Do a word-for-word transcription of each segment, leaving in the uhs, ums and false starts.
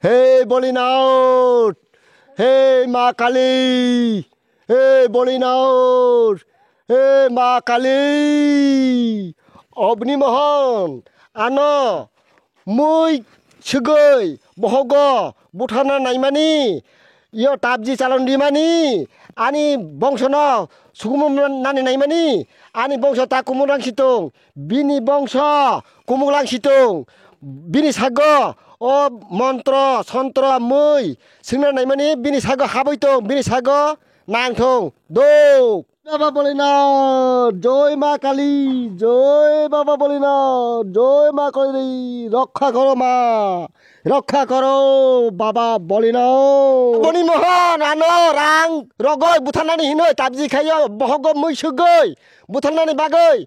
Hey Bolinath! Hey Ma Kali! Hey Bolinath! Hey Ma Kali! Obni Mohon, ano mui swgwi bohogo butharna naimani, yo tabji chalon rimani, ani bongsono sukumu nani naimani, ani bongso ta kumu rang situng, bini bongso kumuk lang situng, bini sago o montro, sontro, mui, singna naimani, bini sago haboi tong, bini sago nang thong, dok. Baba Bolina, joi Ma Kali, joi Baba Bolina, joi Ma Kali, rokha koro ma, rokha koro Baba Bolina. Boni Mohon, ano rang rogoi butharnani hinoi tabji khayo, bohogo mui sugoi butharnani bagoi.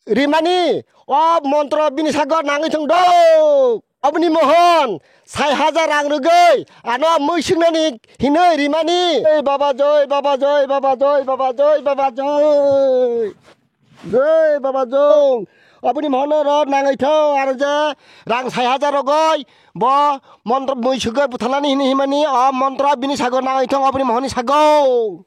Rimani, o montro bini sago nangwi thung do. Obni Mohon, sai hajar rang rwgwi, ano mui swngnani hinwi rimani. Joi Baba joi, Baba joi, Baba joi, Baba joi, Baba joi. Joi Baba jong. Obni Mohon ro nangwi thung, aro je rang sai hajar rogwi, bo montro mui sugwi butharnani hinwi himani, o montro bini sago nangwi thung, Obni Mohonni sago.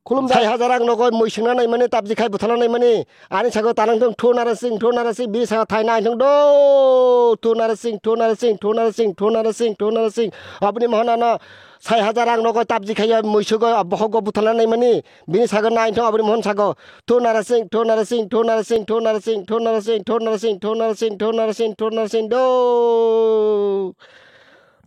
Khulumjak. Sai hajar rang nogo mui singna naimani, tabji khai butharna naimani. Ani sago tanang thung thu nara sing, thu nara sing, bini sago thai nai thung do. Thu nara sing, thu nara sing, thu nara sing, thu nara sing, thu nara sing. Aboni Mohon ano sai hajar rang nogo tabji khai mui sugo bohogo butharna naimani. Bini sago nai thung Aboni Mohon sago. Thu nara sing, thu nara sing, thu nara sing, thu nara sing, thu nara sing, thu nara sing, thu nara sing, thu nara sing, thu nara sing do.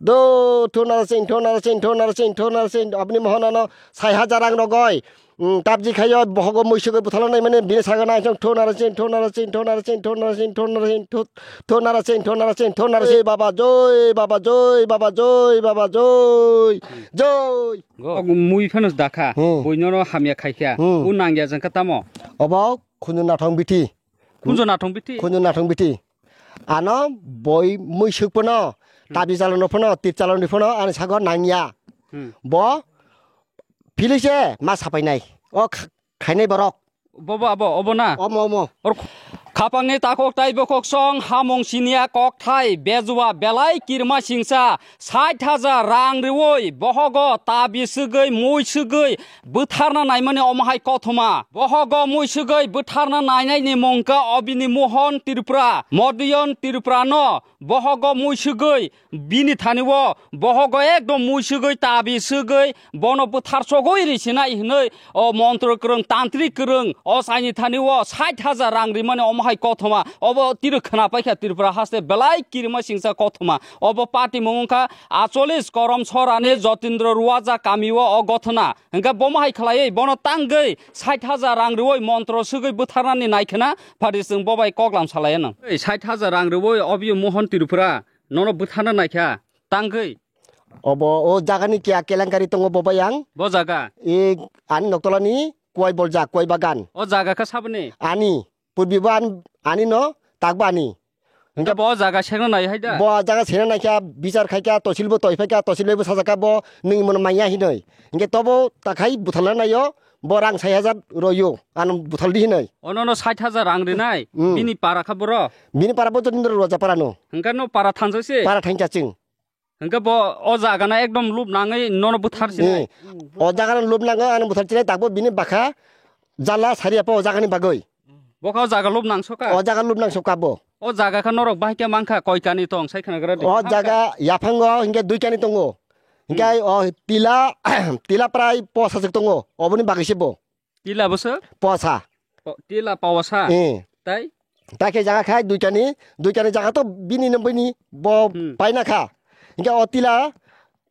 Do, thu nara sing, thu nara sing, thu nara sing, thu nara sing, Aboni Mohon ano sai hajar rang rogoi. Mm, tabji khayo, bohogo mui sugoi butharna naimani, bini sago nai thung, thu nara sing, thu nara sing, thu nara sing, thu nara sing, thu nara sing, thu, thu nara sing, thu nara sing, thu nara sing, Baba joi, Baba joi, Baba joi, Baba joi, joi. Go. Mui phano dakha, Hmm. Bui nono hamya khaikha, Hmm. U nangya jangkha tamo. Obo khunju nathong bithi. Khunju nathong bithi? Khunju nathong bithi. Ano boi mui suk phano, Hmm. Tabi chalon phano, tir chalon phano, ani sago nangya. Hmm. Bo philise ma sapainai. O kh-, khainai borok. Bobo abo, obo na? Omo, omo. Or kh-, khapangni takhok tai bokhok song, hamung sinia kok thai, bejua belai kirma singsa, sait hajar rang riwi, bohogo tabi sugwi, mui sugwi, bwtharna naimani omo hai kothoma. Bohogo mui sugwi bwtharna nainaini mungkha Obini Mohon Tripura, Modyon Tripura no bohogo mui sugwi bini thani o bohogo ekdom mui sugwi tabi sugwi bono bwthar sogwi risinai hinwi o montro kwrwng, tantrik kwrwng o saini thani o sait hajar rang rimani omo hai kothoma. Obo tiro khwna paikha Tripura haste belai kirima singsa kothoma. Obo party mung wngkha Acholis Korom Sorani Jotindro Ruwaja kami o, o gothona. Hingke bomo hai khlaiwi bono tangwi sait hajar rang riwi montro sugwi bwtharnani naikhwna, phaidi chwng bo bai koklam salaiya nang. Ei, sait hajar rang riwi Obiyo Mohon Tripura nono bwtharna naikha tangwi. Obo o jagani kiya kelenkari tongo bo bai ang. Bo jaga? E, ani noktolani kuai boljak, kuai bagan. O jaga kha saboni? Ani. Purbi bo ani, ani no, tak bo ani. Hingke bo jaga sengna nai hai da? Bo jaga sengna naikha, bichar khaikha, tosil bo toiphaikha, tosil bai bo sajakha bo nwng imono manya hinoi. Hingke tobo takhai buthalna naio, bo rang sai hajar royo, ano buthal di hinoi. Ono no sait hajar rang rinai, Hmm. Bini para kha boro? Bini para bo Jotindro Ruwaja para no. Hingke no para thansa se? Para thangcha chwng. Hingke bo o jaga na ekdom lup nangwi nono buthar sinai. Hmm. O jaga no lup nangwi ano buthal sinai, tak bo bini bakha jala sariya pa o jaga ni bagwi. Bo kha o jaga lup nangsoka? O jaga lup nangsoka bo. O jaga kha norok bahai khe mankha, koi kani tong sai khna gra di. O jaga yaphango hingke dui kani tongo. Hingke Hmm. O tila, tila prai posa sik tongo. Oboni bagwi se bo. Tila bwswk? Posa. Po-, tila posa. Eh. Tai? Tai khe jaga khai dui kani, dui kani jaga to bini no bini bo Hmm. Paina kha. Hingke o tila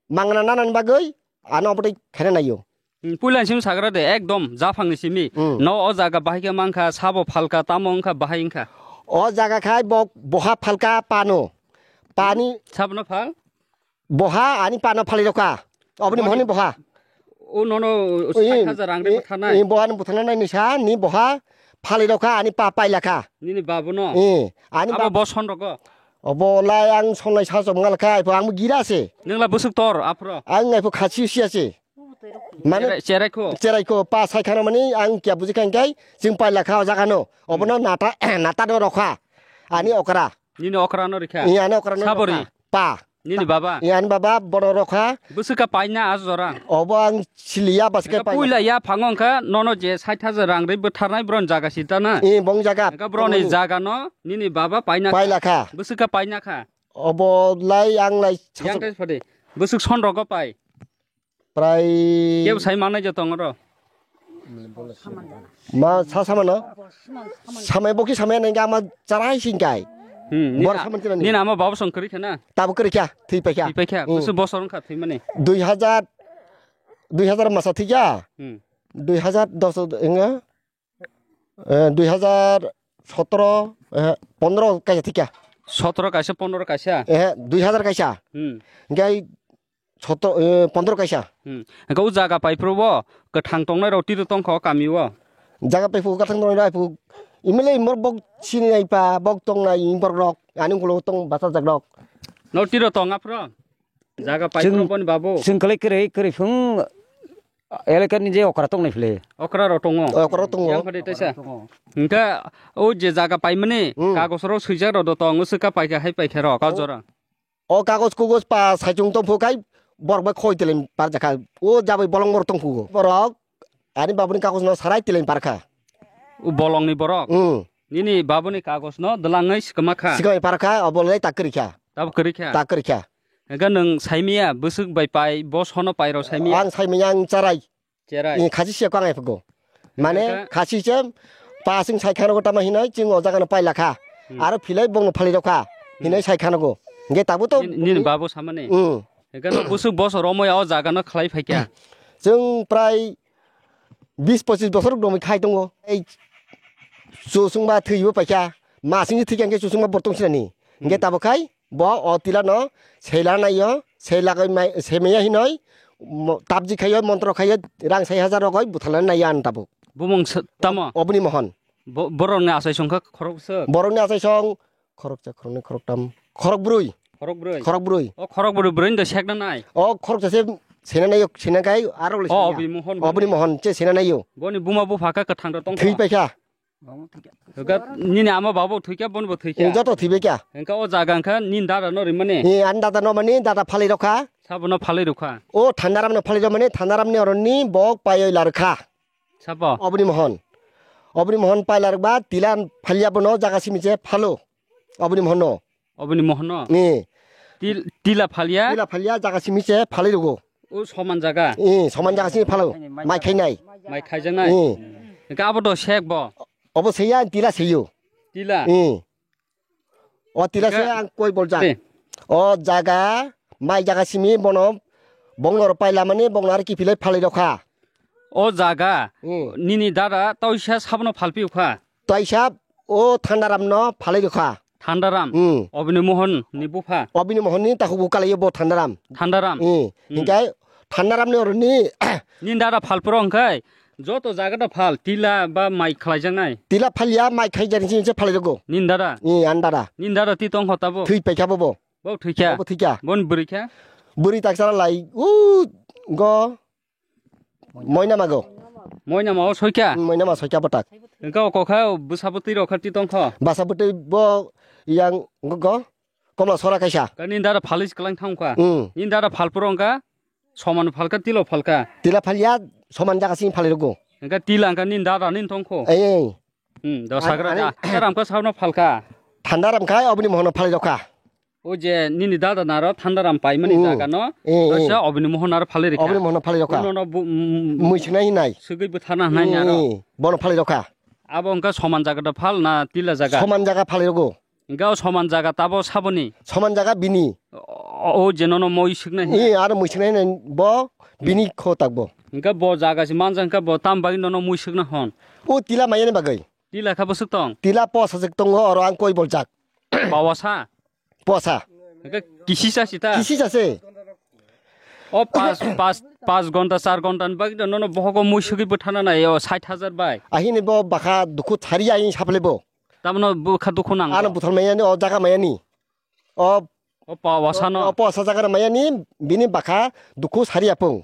mangna nanani bagwi ano obo tei khaina naio. Hmm, puila sim sagra de, ekdom japhangni simi. Hmm. No o jaga bahai khe mankha, sabo phalka, tamo wngkha, bahai wngkha. O jaga khai bo boha phalka pano. Pani Sabno phal? Boha ani pa no phalwi rokha. Oboni Moni. Mohoni boha. O nono Oi, sait hajar rang de i, butharnai. I boha ni butharnai ni sa ni boha phalwi rokha ani pa pailakha. Nini babu no? I, ani Abo bab- bo son rogo? Obo lai ang sonlai sa chom ngalkha, ipo ang gira se. Ningla busuk tor, aphro? Ang ipo khachi usia se. Mane Cherai, cherai kho. Cherai kho, pa sai khana mani ang kya buji kha hingkai, chwng pailakha o jaga no. Obono Hmm. Nata, nata no rokha. Ani okra. Nini okra no rikha? I, ani okra no Sabori? Rokha. Pa. Nini baba? Ani baba bono rokha. Bwswk ka paina a jora? Obo ang siliya, bwswk ka paina. Puila ya phango wngkha nono je sait hajar rang rwi bwtharnai bron jaga sita na? Eh, bong jaga. Wngkha broni jaga no nini baba paina kha. Paila kha. Bwswk ka paina kha. Obo lai ang lai. Yang tes phade. Bwswk son rogo pai. Prai. Kebo sai manai je tong oro. Ma sa samano. Samai boki samai nang ama charai singkai. Hmm, bor nina, saman chinani. Nina ama babu song kri khana. Tabu kri kya, thui paikya. Thui paikya. Hmm. Bwswk bosor wngkha thwi mani. Dui hajar, dui hajar masa thikya. Hmm. Dui hajar dos enga. Eh, dui hajar sotro, eh, pondro kaisa thikya. Sotro kaisa, pondro kaisa. Eh, dui hajar kaisa. Hmm. Gai sotro, eh, pondro kaisa. Hmm. Engka o jaga pai phuru bo kwthang tongnai rok tiro tongkha o kami o. Jaga pai phuru kwthang tongnai rok pai phuru imile imor bok sini nai pa bok tongnai imor rok ani ulo tong basa jak rok. No tiro tong aphro. Jaga pai phuru boni babu. Chwng kwlai kwrwi kwrwi phung elaka ni je okra tongnai phile. Okra rok tongo. Okra tongo. Yang phade taisa. Tongo. Engka o je jaga pai mani hmm kagos rok swijak rok do tong o swka pai kha hai pai kha rok o jora. O kagos kugos pa saichung tong phu khai borok bai khoi teleng par jakha. O jabai bolong borok tong phugo. Borok ani babuni kagos no sarai teleng par kha. O bolong ni borok? Hmm. Nini babuni kagos no dwlangwi swkama kha? Swkamai par kha, o bolai tak kwrwi kha. Tabuk kwrwi kha? Tak kwrwi kha. Ega nwng saimiya bwswk bai pai, bo sono pai rok saimiya? Ang saimiya ang charai. Cherai. Ni khasi siya kang ai phugo. Mane khasi se pa sing sai khano tama hinoi ching o jaga no paila kha. Hmm. Aro philai bong no phalai rokha. Hmm. Hinoi sai khano go. Nge tabu to nini, nini babu samani. Hmm. Ekano busuk boso romo ya o jaga no khlai phaikya. Chwng prai bis pochis bosor romwi khai tongo. Ei chusungma thwibo paikya. Ma singni thikya nge chusungma bortong sinani. Nge tabo khai Bo o tila no sela nai o, sela kai mai, semaya hinoi, mo-, tabji khai o, montro khai o, rang sai hajar rogoi buthala nai o ang tabuk. Bumung se-, tamo? Oboni mohon. Bo-, borok ni asai song kha khorok se? Borok ni asai song khorok cha, khorok ni, khorok tam, khorok brwi. Khorok brwi? Khorok brwi. O khorok brwi, brwi ni do sekna nai? O khorok cha se sena nai o, sena kai aro le. O sena. Oboni mohon. Oboni mohon che sena nai o. Boni buma bupha kha kwthang do tong kha. Thwi paikha. Hwnkhe nini ama babo thwikha, bono bo thwikha. Joto thwibaikha. Hwnkhe o jaga hwnkhe nini dada no rimani. Ni ani dada no mani dada phalwi rokha. Sabono phalwi rokha. O Thandaram no phalwi rokmani, Thandaram ni oroni bok paiwi larwkha. Sabo. Oboni mohon. Oboni mohon pai larwkba tila phalya bono jaga simi je phalo. Oboni mohon no. Oboni mohon no. Ni. Til-, tila phalya. Tila phalya jaga simi je phalwi rogo. O soman jaga. Ni soman jaga simi phalo. Mai khainai. Mai khaijaknai. Ni. Hwnkhe abo do sek bo. Obo seiya ang tila seiyo. Tila? Hmm. O tila se ang koi boljak. Te. O jaga, mai jaga simi bono, bongno ro pailamani, bongno ar kiphilai phalwi rokha. O jaga, hmm, nini dada toisa sabono phalpiyokha? Toisa o Thandaram no phalwi rokha. Thandaram? Hmm. Obini Mohon ni bupha? Obini Mohon ni takhuk bukalaiyo bo Thandaram. Thandaram? Hmm. Hmm. Hinkhe Thandaram ni oroni. Nini dada phalphuru hwnkhe? Joto jaga da phal, tila ba mai khlaijaknai. Tila phalya, mai khaijaknai se phalai rogo. Nini dada? Ni ani dada. Nini dada ti tongkho tabo? Thwi paikha bobo. Bo thwikha? Bo thwikha. Bon bwrwi kha? Bwrwi taksara lai, u, go. Moina mago. Moina ma o soikha? Moina ma soikha botak. Engka o kokha bwsa bwtwi rokha ti tongkho? Basa bwtwi bo yang go, go. Komla sora kaisa. Ka nini dada phalwi se kwlang thangkha? Hmm. Nini dada phalphuru hwnkha? Soman phalkha, tilo phalkha. Tila phalya, soman jaga sini phalwi rogo. Engka tila engka nini dada nini tongkho. Ei, ei. Hmm, dosa gra ani, da. Ani ramkha sabno phalkha. Thandaram khai, oboni Mohon no phalwi rokha. O je nini dada naro Thandaram paimani jaga no. Hmm. Ei, ei. Dosa oboni Mohon naro phalwi rikha. Oboni Mohon no phalwi rokha. Uno no bu-, mm, mui swnai hinai. Swgwi bwtharna hinai naro. Hmm, bono phalwi rokha. Abo engka soman jaga da phal na tila jaga? Soman jaga phalwi rogo. Hingke o soman jaga tabo saboni? Soman jaga bini. O, o je nono moi swknai hwnwi? Ee, aro moi swknai hwnwi bo bini kho takbo. Hingke bo jaga se manja hingke bo tam bagwi nono moi swkna hwn? O tila mayani bagwi. Tila kha bwswk tong? Tila posa swk tongo, oro ang koi boljak. Bawasa? Posa. Hingke kisisa sita? Kisisa se. O pas, pas, pas gonta, char gonta ni bagwi nono bohogo moi swgwi bwthana nai o sait hajar bai. Ahini bo bakha dukhu thari aying saple bo. Tamno bwkha dukhu nang. Ano buthal mayani, o jaga mayani. O, o pa wasa no. O pa wasa jaga mayani, bini bakha dukhu sari apung.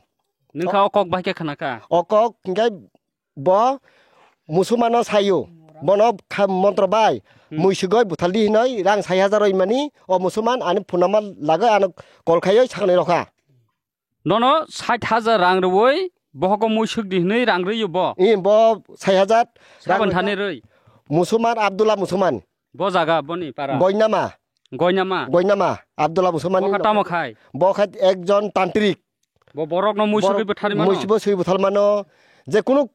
Nungkha o kok bahai khe khana kha. O kok hingke bo musulman no sayo. Bono kha montro bai, hmm, muisugoi buthaldi hinoi rang sai hajar oi mani, o musulman ani phunama lagoi ano kol khaioi saknai rokha. Nono sait hajar rang rwui bohogo muisuk di hinui rang rwio bo. I bo sai hajar rang Saban thani rwui. Musulman Abdullah Musulman. Bo jaga boni para. Goinama. Goinama. Goinama. Abdullah Musulman. Bo kha tamo khai? Bo kha ekjon tantrik. Bo borok no muisugui butharwi mano? Muisugui butharwi mano. Je kunu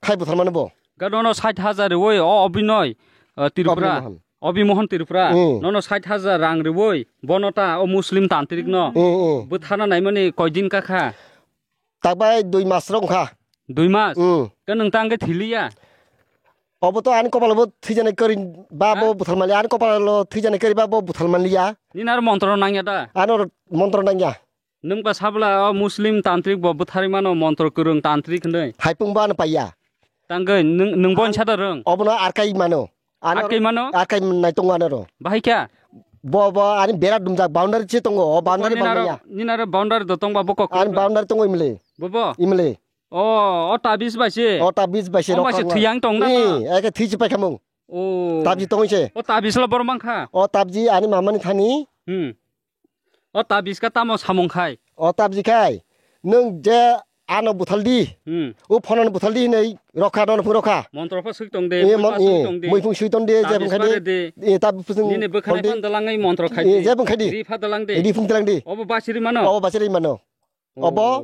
khai butharmani bo. Ga nono sait hajar rwui o Obinoy, uh, Tripura. Obinoy Mohan. Obi Mohan Tripura. Mm. Nono sait hajar rang rwui bono ta o Muslim tantrik no. Mm, mm. Bwtharna naimani koidin kakha? Takbai dui mas rok wngkha. Dui mas? Mm. Ke nwng tang ke thiliya? Obo to ani kopalo bo thwijani kwrwi ba bo butharmali, ani kopalo thwijani kwrwi ba bo butharmaliya. Nini aro montro nangya da? Ano montro nangya. Nwng ba sabla o Muslim tantrik bo bwtharwi mano montro kwrwng tantrik hinwi. Haipung bo ano paiya. Tangwi nwng, nwng bo nsa da rwng? Obono arkai mano. Ano arkai mano? Arkai nai tongo ano ro. Bahai kya? Bo, bo ani bera dumjak boundary se tongo, o boundary nini aro, bangmanya. Nini aro boundary do tongba bo kok. Ani boundary tongo imle. Bo bo? Imle. O, o tabis bai se? O tabis bai se. O bai se rokha thiyang tong na? Ni, eke thiji pai khamung. O. Tabji tongwi se. O tabis lo bor mangkha? O tabji ani mamani thani. Hmm. O tabis ka tamo samung khai? O tabji khai, nwng je ano buthaldi, hmm, o phonano buthaldi hinwi rokha, nono phung rokha. Montro pho swi tong de, e, muiphung swi tong de, muiphung swi tong de, je bwkhani, e, tabis pho swi nini bwkhani phan dalangwi montro khai de, je bwkhani ri pha dalang de, ri phung dalang de. Obo basiri mano? Obo basiri mano. Obo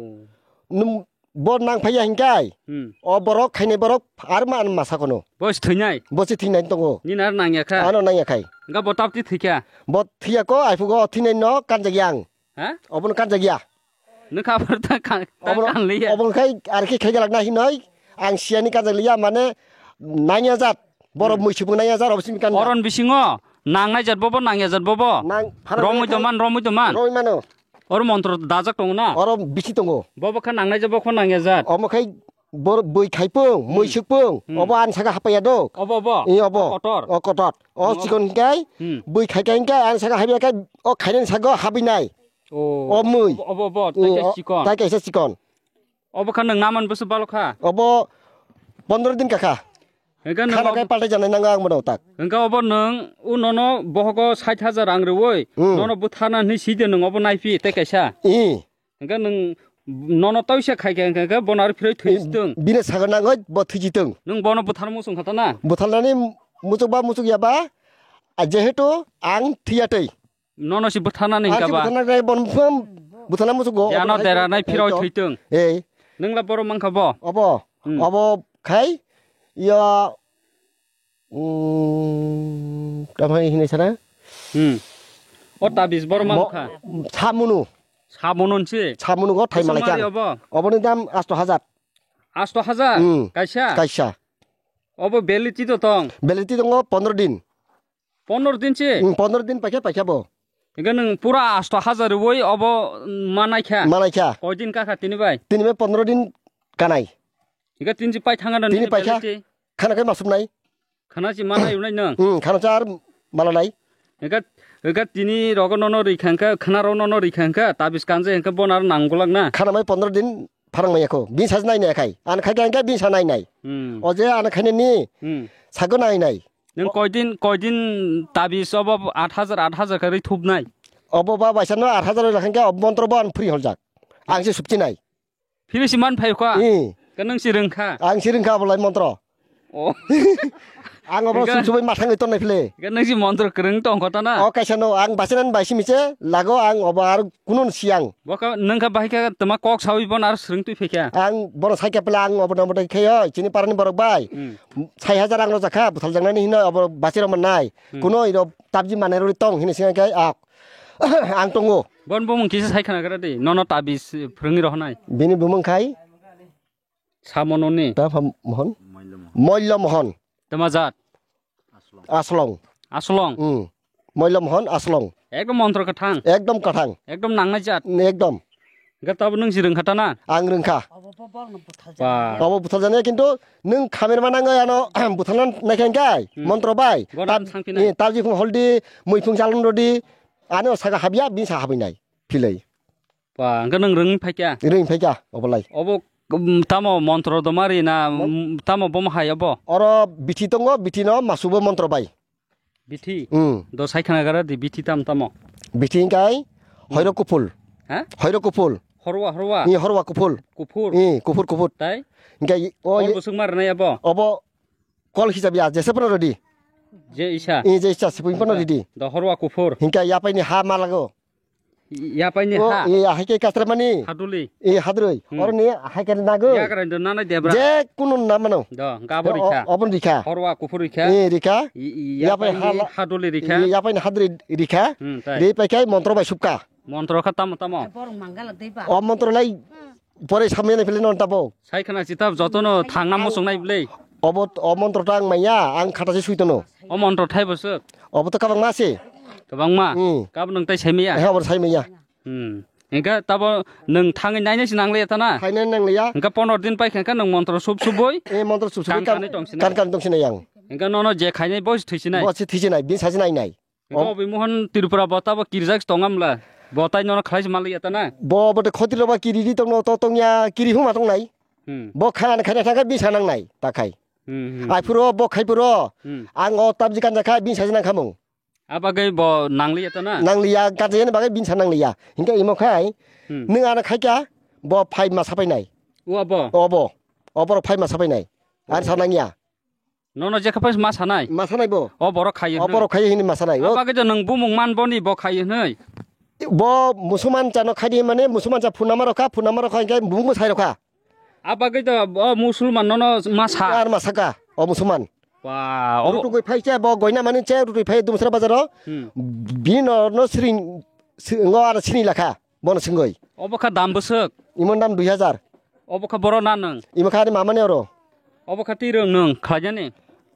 nwng bo nang phaiya hinkai. Hmm. O borok khainai borok ar ma masa kono. Bo se thwinai? Bo se thwinai tongo. Nini ar nangya kha? Ano nangya khai. Ga bo tabti thwikha? Bo thwiya ko, ai phugo thwinai no kanjak yang. Ha? Obo no kanjak ya. Nokha par ta kan, ta obo kan liya. Obo khai ar khe khai galak na hinoi. Ang siyani kanjak liya mane nangya jat. Borok muisubung nangya jat, obo simi kan. Oron bisingo nangnai jat bobo, nangya jat bobo. Nang, romoi doman, romoi doman. Romoi mano. Oro montro dajak tongo na? Oro bisi tongo. Bobo kha nangnai jat, bo kha nangya jat. Omo khai bor bui khai pung, hmm, muisuk pung. Hmm. Obo ani saka hapaiya do. Obo, obo. I obo. Kotor. O kotor. O chikon hinkai, hmm, bui khai kai hinkai ani saka hapaiya kai, o khainani saka habinai. O. O mui. Obo, obo, obo. I, tai kaisa chikon. Tai kaisa chikon. Obo kha nwng naman bwswk balo kha? Obo pondro din kakha. Hwnkhe nwng khana obo kai paltai janai nango ang bono tak. Hwnkhe obo nwng o nono bohogo sait hajar rang rwui, hmm, nono bwtharna hinwi side nwng obo naiphi tei kaisa. I. Hwnkhe nwng nono toisa khaikhe hwnkhe bono aro phirwi thwi sitwng. Bini sago nangoi bo thwi sitwng. Nwng bono bwtharna muchung kha ta na? Bwtharnani muchuk ba muchuk ya ba, a jehetu ang thwiya tei. Nono si bwtharnani hwnkha ba? Bwtharna musugo. Yano deranai phiroi thwitwng. Ei. Nwngla borok mankha bo? Obo. Hmm. Obo khai ya, mm, tamai hinwi sana? Hmm. O tabis borok mankha? Samunu. Samunu nsi? Samunu go thai malai kha. Obo? Oboni dam asto hajar. Asto hajar? Hmm. Kaisa? Kaisa. Obo beliti to tong? Beliti tongo pondro din. Pondro din se? Hmm, pondro din paikha, paikha bo. Hingke nwng pura asto hajar rwui obo manaikha? Manaikha. Koi din kakha tini bai? Tini bai pondro din kanai. Hingke tini se pai thangano tini paikha? Khana khe masuk nai. Khana se manai unai nwng? Hmm, khana se ar mala nai. Hingke, hingke tini rogo nono rikha hingke, khana rogo nono rikha hingke, tabis kanje hingke bono ar nang golak na? Khana mai pondro din pharang maya kho. Bini sa nai nai khai. An khai khai hingke bini sa nai nai. Hmm. O je an khainani sago nai nai. Nwng koidin, koidin tabis obo aat hajar, aat hajar khe rwi thupnai? Obo ba baisano aat hajar rwi lakhankhe obo montro bo ang phri holjak. Ang se supchinai. Phiri si man phai kha? Ee. Khe nwng si rwngkha? Ang si rwngkha obolai montro. Oh. Ang obo sum subai mathangwi tonnai phile. Khe nwng si montro kwrwng tongkho ta na? O kaisa no ang basinani bai simi se lago ang obo ar kunun siang. Bo khe nwng khe bahai khe tma kok sawi bono ar swrwng twi phaikha? Ang bono saikha pela ang obo nobo khe oi chini parani borok bai. Hmm. Sai hajar ang rojak kha buthal jaknani hino obo bachirok mannai. Hmm. Kuno iro tabji manai rwi tong hini singa khe ak. Ang tongo. Bon bumung kisa sai khna gra di. Nono tabis phwrwngwi rohonai. Bini bumung khai? Samononi. Ta pha mohon? Moillo mohon. Tama jat? Aslong. Aslong. Hmm. Moillo mohon aslong. Ekdom montro kwthang. Ekdom kwthang. Ekdom nangnai jat. Ekdom. Hingke tabo nwng si rwngkha ta na? Ang rwngkha. Ba. Obo buthal jani kintu nwng khamer ma nangwi ano buthalna naikha hingkai montro bai. Tab-, eh, tabji phung holdi, mui phung chalon rodi, ano saka habya, bini sa habinai. Philai. Ba, hingke nwng rwngwi phaikha? Rwngwi phaikha, obolai. Obo Um, tamo montro domari na, Mon- um, tamo bom hai obo? Oro bithi tongo, bithi no masubo montro bai. Bithi? Hmm. Do sai khana gara di bithi tam tamo? Bithi hingkai Hmm. hoiro kuphul. Ha? Hoiro kuphul. Horwa, horwa? Ni horwa kuphul. Kuphur? Ni kuphur, kuphur. Tai? Hingkai o Kol ye- busuk mar nai abo? Obo kol hisab ya, jese pono redi. Je isa? Ni je isa sipui pono redi. Do horwa kuphur? Hingkai yapai ni ha malago. Ya pai ni O, ha. Iya, hai ke kastra mani. Haduli. Iya, hadroi. Hmm. Oro ni hai ke nago. Ya kara do nana debra. Je kunu na mano. Do, gabo O, o, rikha. Obon rikha. Horwa kuphur rikha. Iya, rikha. I, i, Ya ya pai pai ni hala- haduli rikha. Iya, ya pai ni hadroi rikha. Hmm, tai. Ri pai kai montro bai subka. Montro kha tamo tamo. Borok mangala deba. O montro lai pore samya ni pele non tabo. Sai khana chitab jotono thangna muchung nai bwle. Obo, o montro ta ang manya, ang khata se suitono. O montro thai bwswk? Obo to kabang ma se. Kabang ma? Hmm. Kabo nwng tai sai maya? He, obo sai maya. Hmm. Hingke tabo nwng thangwi nainai se nangliya ta na? Thainai nangliya. Hingke pondro din pai khe nwng montro sup suboi? E, montro sup suboi kan kan, kan tong sinai. Kan kan tong sinai ang. Hingke nono je khainai bo se thwi sinai? Bo se thwi sinai, bin sa se nainai. Hingke O- obi mohon Tripura bo tabo kirjak se tong amla? Bo tai nono khlai se manliya ta na? Bo bo de khoti roba kiri di tong no to tong ya kiri huma tong nai. Hmm. Bo khan khan thang bin sa nang nai ta khai. Hmm, hmm. Ai phuro bo khai phuro. Hmm. Ang o tabji kan jakha bin sa nang khamung. Abagwi bo nangliya ta na? Nangliya, gajayani bagwi binsa nangliya. Hingke imo khai, Hmm. nwng ano khaikha, bo phai ma sapai nai. O abo? Obo. Oborok phai ma sapai nai. Ani sa nangya. Nono jekha phai ma sanai? Ma sanai bo. O borok khayo O hwnwi? Borok khayo hini ma sanai. O Abagwi to nwng bumung man boni bo khayo hwnwi? Bo musulman chano khaidi mane musulman cha phunama rokha, phunama rokha hingke bumung bo sai rokha. Abagwi to o musulman nono ma sa. Ar ma saka, o musulman. Wa, o Rutugwi phai che, bo goina mani che, rutugwi phai Dumsra bazaro. Hmm. Bini no, no siring, si-, ngo ar sini lakha, bono singoi. Obo kha dam bwswk? Imon dam dui hajar. Obo kha boro na nwng? Imo kha ani mamani oro. Obo kha tirwng nwng khlaijani?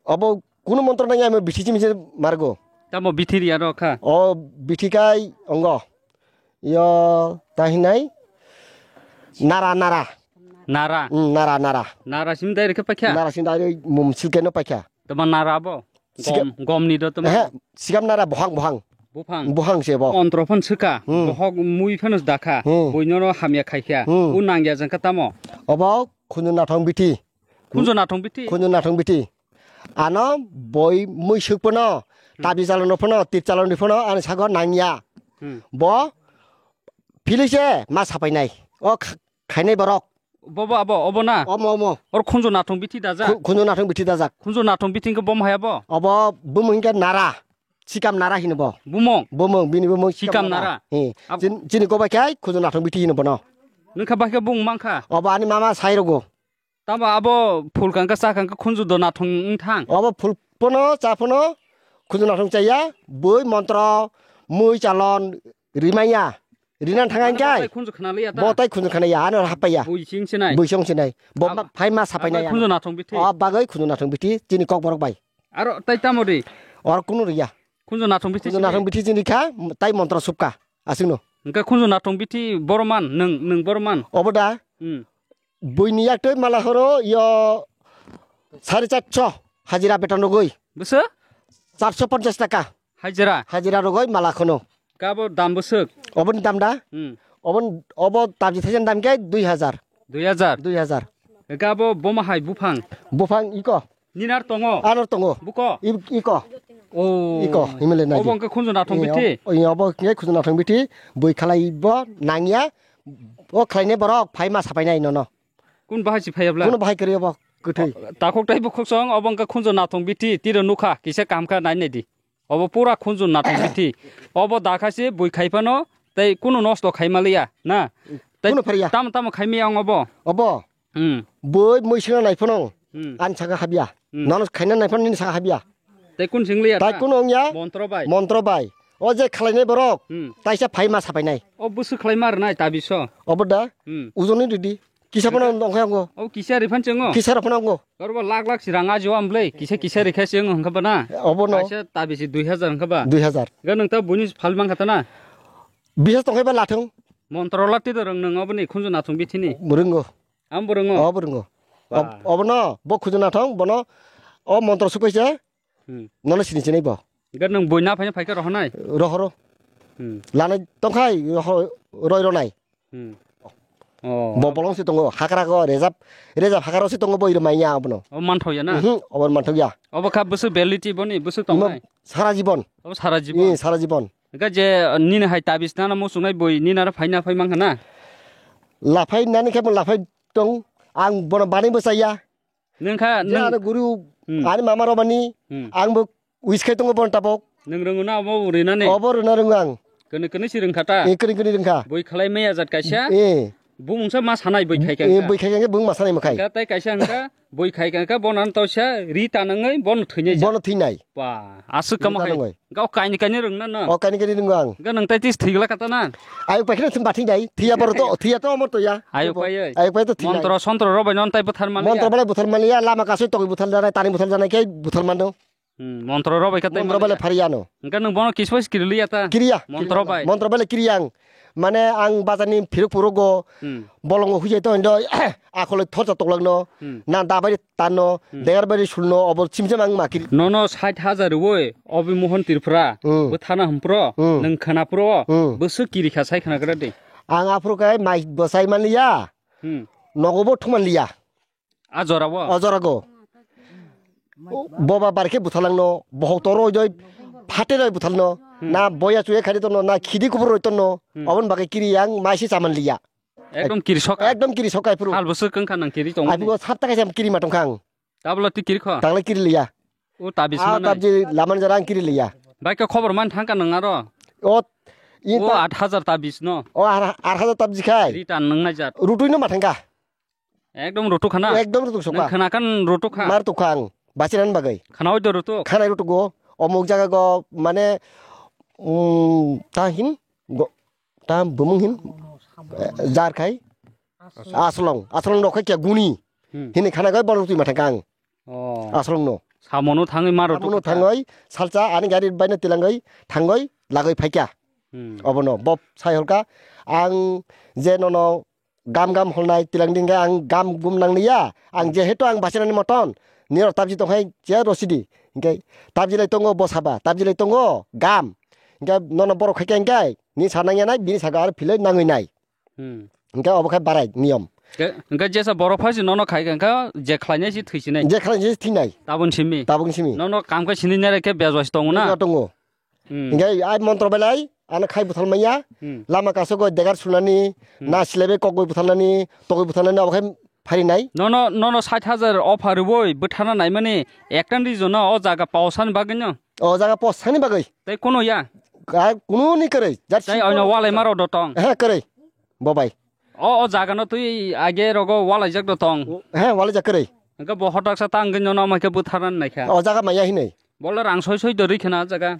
Obo kunu montro nangya, amo bithi chimi se margo. Tamo bithi riya rok kha? O bithi kai ongo. Yo, ta hinai? Nara, nara. Nara? Mm, nara, nara. Nara sim dai rikhe paikha? Nara sim dai mum silke no paikha. Tama nara bo? Sika- Gom, gom ni do tama? Ehe, sikam nara bohang, bohang. Buphang? Bohang se bo. Ontro phan sika, Hmm. bohok mui phano dakha, Hmm. buino no hamya khaikha, Hmm. u nangya jangkha tamo? Obo khunju nathong bithi. Khunju nathong bithi? Khunju nathong bithi. Ano boi mui suk phano, Hmm. tabi chalon phano, tip chalon phano, ani sago nangya. Hmm. Bo philise ma sapai nai. O kh-, khainai borok. Bobo abo, obo na? Omo, omo. Or khunju nathong bithi dajak? Khu-, khunju nathong bithi dajak. Khunju nathong bithi hingke bom hai abo? Obo bumung hingke nara. Sikam nara hino bo. Bumung? Bumung, bini bumung Sikam sikam nara. Nara. He. Ab- Chin-, chini kobai khai khunju nathong bithi hino bono. Nungkha bai khe bung mankha? Obo ani mama sai rogo. Tamo abo phul kangkha cha kangkha khunju do nathong wng thang? Obo phul pono cha pono khunju nathong chaya, boi montro, mui chalon, rimaya. Rinan thang Ano angkai. Bo tai khunju khna liya ta? Bo tai khunju khna ya, ano hapaya. Bui sing sinai. Bui song sinai. Bo Ab- ma-, phai ma sapai Abo nai khunju ano. Nathong bithi? O bagoi khunju nathong bithi, chini kok borok bai. Aro tai tamo ri? Or kunu riya. Khunju nathong bithi Khunju sini? Nathong bithi chini kha, tai montro supka. Asingno. Hingke khunju nathong bithi boroman, nwng, nwng boroman? Obo da? Hmm. Buini yaktwi mala horo yo sare charso hajira beton rogoi. Bwswk? Charso ponchas taka. Hajira? Hajira rogoi mala khono. Kabo dam bwswk? Oboni dam da? Hmm. Obon, obo tabji thaisen dam khe dui hajar. Dui hajar? Dui hajar. Kabo boma hai buphang? Buphang iko. Ninar tongo? Anor tongo. Buko? I-, iko. Oh. Iko, himle nai. Obo hingke khunju nathong bithi? Obo hingke khunju nathong bithi. Bui khalai bo nangya. O khlainai borok phai ma sapai nai nono. Kun bahai si phaiya bla? Kun bahai kwrwi obo kwthwi. Takhuk tai bukhuk song, obo wngkha khunju nathong bithi, tiro nukha, kisa kaham kha nai nai di. Obo pura khunju nathong bithi. Obo dakha se bui khai phano, tei kunu nosto khai maliya, na? Tei kunu phariya. Tamo tamo khai maya wng obo? Obo? Hmm. Bui mui sina nai phano, Hmm. Ani saka habya. Hmm. Nono khaina nai phano nini saka habya. Tei kun sing liya ta? Tai kunu wngya? Montro bai. Montro bai. O je khlainai borok, Hmm. Taisa phai ma sapai nai. O busu khlai ma rwnai ta biso. Obo da? Hmm. Ujoni didi. Kisa phano nongkhe ango. O kisa ri phan chengo. Kisa ri phan ango. Oro bo lakh lakh si rang ajo am blei. Kisa kisa ri kha chengo hwnkha ba na. Obo no. Kaisa ta bisi dui hajar hwnkha ba. Dui hajar. Ga nang ta buini phal mang kha ta na. Bisa tongkhe ba lathung. Montro lati do rang nang oboni khunju nathung bithini. Muringo. Am bo rwngo? Obo rwngo. Ba. Ob-, obono, bo khujuna thong, bono o montro sukaisa, Hmm. Nono sini sinai bo. Hingke nwng bui na phaino phaikhe rohornai? Rohoro. Hmm. Lanai tongkhai, roho-, roi ronai. Hmm. Oh. Bo bolong se tongo, hakra go, rejab, rejab hakra se tongo, bo iro manya abono. Oh, manthoya na? Mhm, obo manthoya. Obo kha bwswk validity boni, bwswk Imo tongnai? Sara jibon. Oh, sara jibon. Eh, sara jibon. Ga je, uh, nini hai tabis nana mo sungai boi, nini ara phaina phai mangkha na? Laphai nani khe bo laphai tong, ang bono bani bo chaya. Nung kha, Je nung, ano guru, Hmm. ani mama romani, Hmm. ang bo wish khai tongo bon tabok. Nung rwngo na obo rinani? Obo rwna rwngo ang. Kene kene si rwngkha ta? Eh, kene kene rwngkha. Boi khlai maya jat kaisa? Eh. Bumungsa ma sanai boi khai Eh, kha. Boi khai kha, bung ma sanai ma khai. Kha tai kaisa hwnkha, boi khai kha, bono tausa ri tanangwi bono thwinai jat. Bono thwinai. Ba, aswk kamo Ri hai. tanangwi. Gao kaini kaini rwngna no? O kaini kaini rwngo ang. Ga nung tai tis thwigla kata na? Ayuk pai kheno thum bathing dai. Thiya boro to, thiya to amor to ya. Ayuk pai oi. Ayuk pai to thwinai. Montro sontro rok bai non tai buthar mali Montro ya? Balai buthar mali ya, lama kaso togwi buthar janai, tani buthar janai khe buthar mano. Hmm, montro rok bai kha tai Montro mali balai ya? Phari ya no. Hwnkhe nung bono kis pai kiri liya ta? Kiriya. Montro bai? Montro balai kiriya ang. Mane ang bazar ni phiruk phuruk go Hmm. bolongo hujai to hindo akholo thorsa toklak no. Hmm. Na dabai Tano, Hmm. dengar bari sulno, obo chimchim ang makiri. Nono sait hajar rwoi, obi Mohon Tripura, Hmm. bwthana hwnphro, Hmm. nwng khwnaphro, Hmm. bwswk kiri kha sai khwnagra de. Ang aphuru khe mai bwsai manliya, Hmm. nogo bo thumanliya. A jora bo? O jora go. Boba bar khe buthalangno, bohok toro oi doi, phate doi buthalno, Hmm. na boya chuye khari tono, na khidi kubur roi tono, Hmm. obon bagwi kiri ang mai se chamanliya. Ekdom kiri soka. Ekdom kiri soka iphuru. Hal bwswk wngkha nang kiri tong. Iphuru sapta kaisa kiri ma tongkha ang. Tabla twi kiri kho. Tanglai kiri liya. O tabis Ah, manai. Tabji laman jara ang kiri liya. Bai khe khobor man thangkha nang aro. O, i O ta- aat hajar tabis no. O ar, ar hajar tabji khai. Return nang naijat. Rutui no ma thangkha. Ekdom rutuk khana. Ekdom rutuk soka. Nang khana khan rutuk kha. Mar tuk kha ang. Basinan bagwi. Khana oi do rutuk. Khana rutuk go. Omuk jaga go mane, um, ta hin go. Ta bumung hin, eh, jar khai. Aslong, aslong rok khai kya guni. Hmm. Hini khana gai borok twi mathang kang. Oh. Aslong no. Samono thangwi maro Samono thangwi salsa ani gari baino tilangwi thangwi lagwi phaikya. Hmm. Obono bob sai holka ang je nono gam gam holnai tilang dingga ang gam gum nang niya. Ang je heto ang basinani moton nirok tabji tongkhai je rosidi. Hingke tabji lai tongo bosaba, tabji lai tongo gam. Hingke nono borok khaikya hingke ni sanang yanai bini saka aro philoi nangwi nai. Hmm. Hingke obo khe barai niyom. Hingke, hingke jesa borok phai se nono khai kha, hingke je khlainai se thwi sinai. Je khlainai se thwinai. Tabun simi. Tabun simi. Nono kam khe sini nere khe bejwai se tongo na? Bejwai tongo. Hmm. Hingke ai montro belai, ano khai buthal maya, Hmm. lama kaso go degar sunani, Hmm. na silebe kok goi buthalnani, togoi buthalnani obo khe pharinai. Nono, nono sait hajar offer rwoi bwthana naimani ekta reason no o jaga pausani bagwi no? O jaga pausani bagwi. Tei kuno ya? Ka-, kuno ni kwrwi. Jat Tei si oino kuno walai kwrwi. Maro do tong? Ehe, kwrwi. Bo bai. O, o jaga no twi age rogo walaijak do tong? He, walaijak kwrwi. Hingke bo hotak sa tang gwnyo no mai khe bwtharna nai kha. O jaga maya hinwi. Bole rang soi soi do rwi khna jaga.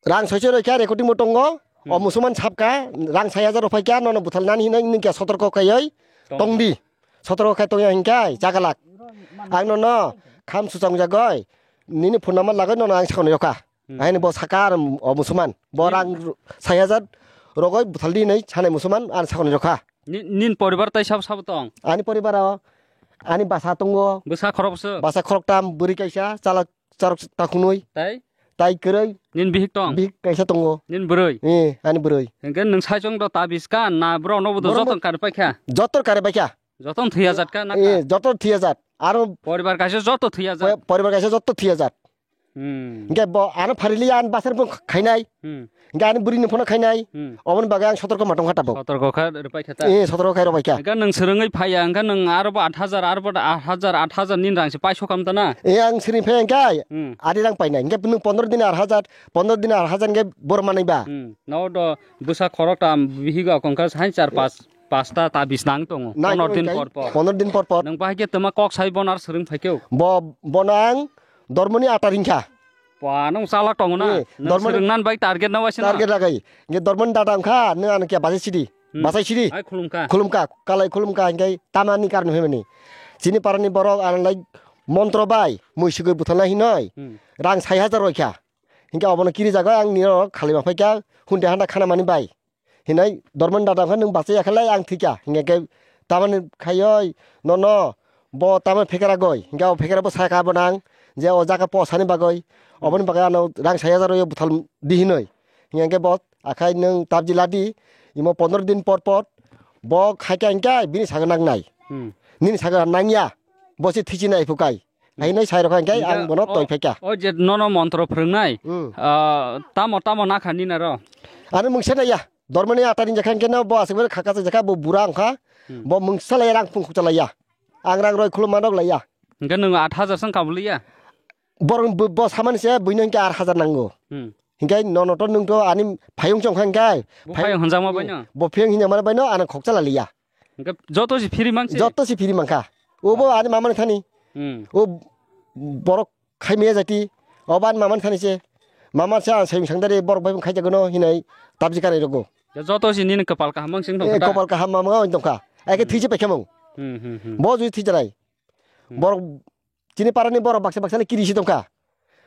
Rang soi soi roi kha recording bo tongo. Hmm. O musulman sab kha, rang sai hajar rok phai kha, nono bwthal nani hinwi nini khe sotorko khaioi Tong. Tong di. Sotorko khai tongya hinkai jaga lak. Ang nono kham suchang jagoi. Nini phone number lagoi nono ang sakno yokha. Hmm. Aini bo saka ar o musulman. Bo Hmm. rang sai hajar rogoi bwthal di hinwi sanai musulman ang sakno yokha. Ni-, nin poribar tai sabo sabo tong? Ani poribar o ani basa tongo. Bwsa khoroksa? Basa khoroktam, bwrwi kaisa, chala charok takhunui. Tai? Tai kwrwi. Nin bihik tong? Bihik kaisa tongo. Nin bwrwi? Eh, ani bwrwi. Hingke nwng saichung do tabis ka na borok no bo do Borok joto no kar paikha? Joto kar paikha. Joto thwi hajat ka na Eh, ka? Joto thwi hajat. Aro Poribar kaisa joto thwi hajat. Poribar kaisa joto thwi hajat. Hmm. Hingke bo ano pharili an basar bo khainai. Hmm. Hingke ani bwrwi ni phono khainai. Hmm. Oboni bagwi ang sotorko ma tongkha tabok. Sotorko kha rwpai kha ta? Eh, sotorko khai rwbai kha. Hingke nwng swrwngwi phaiya, hingke nwng aro bo aat hajar, aro bo aat hajar, aat hajar nin rang se paisok kam ta na? Eh, ang swrwngwi phaiya hingke Hmm. Ari rang painai. Hingke nwng pondro din aat hajar, pondro din aat hajar hingke bor manai ba? Hmm. No do bwsa khorok tam bihigo kongkha hai char pas, pasta tabis nang tongo. Nang Pondro tongo din hingke por por. Pondro din por por. Nwng bahai khe twma kok sai bono ar swrwng phai khe. Bo, bono ang dormoni atar hingkha. Ba, nung chalak tongo na? Eh, Nung dormoni swrwngnan bai target na waisino? Target lagai. Nge dormoni dada wngkha, nung ano kya basai sidi? Hmm. Basai sidi? Ai khulumkha. Khulumkha, kalai khulumkha, hingke tamani karno himani. Chini parani borok ano lai montro bai, mui sigoi buthalna hinoi. Hmm. Rang sai hajar roikha. Hingke obono kiri jago ang nirok khalima phaikha, hunde handa khana mani bai. Hinai dormon dada khe nwng bachai ya khe lai ang thwikha. Hinkhe khe tamani khaioi nono bo tamani phekera goi. Hinkhe abo phekera bo saka bo nang je o jaga posani bagoi. Oboni bagwi ano rang sai hajar rwi buthal di hinoi. Hinkhe bo akhai nwng tabji ladi imo pondro din por por Bo khaikha hwnkhe bini sago nangnai. Hmm. Nini sago nangya. Bo se thichinai phukai. Hmm. Haino sai rokha hwnkhe ang bono toi phaikha. O je nono montro phwrwngnai, hmm, ah, tamo tamo nakha nini aro? Ani mungsa naiya. Dormani atani jakha hwnkhe no bo aswk bai khaka jakha bo bura wngkha. Hmm. Bo mungsa laiya rang phung khukcha laiya. Ang rang roi khulum manok laiya. Hwnkhe nwng aat hajar sang kabul liya? Borok bo, bo samani se buino hwnkhe aat hajar nango. Hmm. Hwnkhe nono to nwng to ani phayung chong kha hwnkhe. Bo phayung hwnjakma baino? Bo phayung hinjakma baino ano khokcha laliya. Hwnkhe joto si phiri mangsi? Joto si phiri mangkha. Obo ani mamani thani. Hmm. O borok khaimaya jati. Obo ani mamani thani se. Mama se ang sayung sangdari borok bai khaijagono hinai tabji kanai rogo. Ya joto si nini kopal kaham mangsing tongkha ta? Kopal kaham mama tongkha. Eke thiji paikhamung. Hmm, hmm, hmm. Bo jui thijanai. Hmm. Borok Chini parani borok baksa baksa le kiri si tongkha.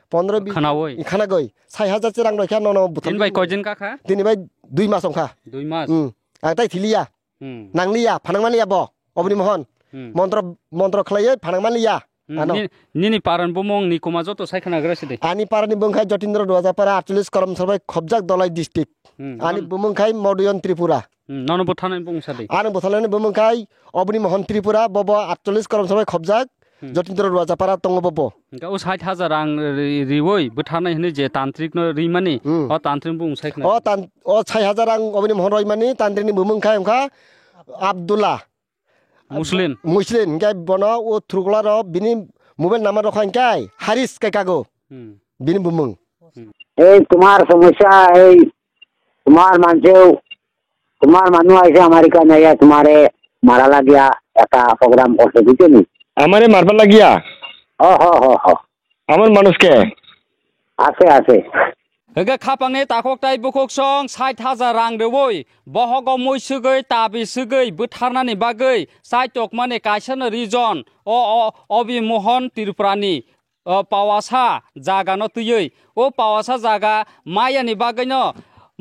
Pondro bi-, khanawi. Khanagoi. Sai hajar se rang rokha nono buthar. Tini bai koijin kakha? Tini bai dui mas wngkha. Dui mas. Hmm. Ang tai thiliya. Hmm. Nangliya, phanangmaniya bo. Oboni mohon. Hmm. Montro, montro khlaiye phanangmaniya. Hmm. Ano. Ni-, nini paran bumung ni kuma joto sai khanagra sidi. Ani parani bung khai Jotindra Duajapara aatchollish korom sabai khobjak Dolai district. Hmm. Ani bumung khai Modoyon Tripura. Hmm, nono bwtharnai bung sadi. Ano bwtharnai bumung khai Oboni Mohon Tripura, bobo aatchollish korom sabai khobjak, hmm, Jotindra Ruajapara tongo bobo. Hwnkhe o sait hajar rang ri-, riwi bwtharnai hwnwi je tantrik no rimani, hmm, o tantrik bung sai khna. O tan-, o sait hajar rang Oboni Mohon roimani tantrik ni bumung khai wngkha Abdullah. Muslim. Muslim, hwnkhe bono o thurukla ro bini mobile number rokha hwnkhe Haris kai kago. Hmm. Bini bumung. Hmm. এই তোমার সমস্যা, এই তোমার মানছেও, তোমার মানুষ আইছে আমার এখানে, আইয়া তোমারে মারা লাগিয়া একটা প্রোগ্রাম করছে, বুঝছো নি? আমারে মারবার লাগিয়া? হ, হ, হ, হ। আমার মানুষ কে? আছে, আছে। Hwnkhe khapangni takhuk tai bukhuk song sait hajar rang rwwi bohogo mui swgwi tabi swgwi bwtharnani bagwi chaitokmani kaisano region o, o, Obi Mohon Tripurani o pawasa jaga no twiwi, o pawasa jaga mayani bagwi no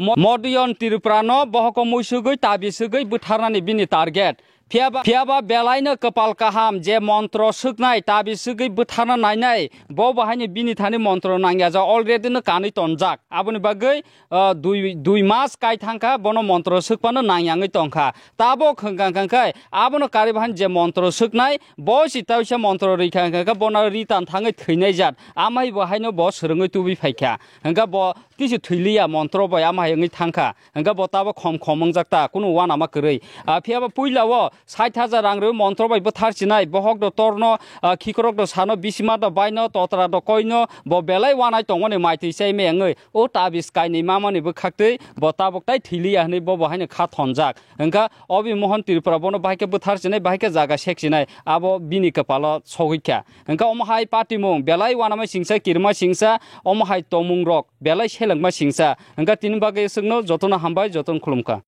Mo-, Modoyon Tripura no bohoko muisugwi tabi sugwi bwtharnani bini target. Phiyaba, phiyaba belai no kwpal kaham je montro swknai tabi sugwi bwtharna nainai, bo bo haino bini thani montro nangya ja already no kanwi tonjak. Aboni bagwi, ah, dui, dui mas kai thangkha bono montro swkpano nangyangwi tongkha. Tabok hwnkha hwnkha khe abono karibahan je montro swknai, bo si tawisa montro rikha hwnkha khe bono ritan thangwi thwinai jat. Amai bo haino bo swrwngwi tubui phaikha. Hwnkha bo tisi thwiliya montro bai ama hai wngwi thangkha. Hwnkha bo tabok khom khom wngjak ta, kunu uanama kwrwi. Ah, phiyaba puila o sait hajar rang rwi montro bai bwthar sinai, bohok do torno, ah, khikrok do sano, bisima do baino, totra do koino, bo belai uanai tongmani maitwi chai meyangwi. O tabis kainwi mamani bwkhaktwi bo tabok tai thwiliya hwnwi bo bo haino kha thonjak. Hwnkha Obi Mohon Tripura bono bahai khe bwthar sinai, bahai khe jaga sek sinai, abo bini kwpalo sogwi kha. Hwnkha omo hai patimung belai uanama singsa, kirima singsa, omo hai tongmung rok belai selengma singsa. Hwnkha tini bagwi swkno jotono hambai, jotono khulumkha.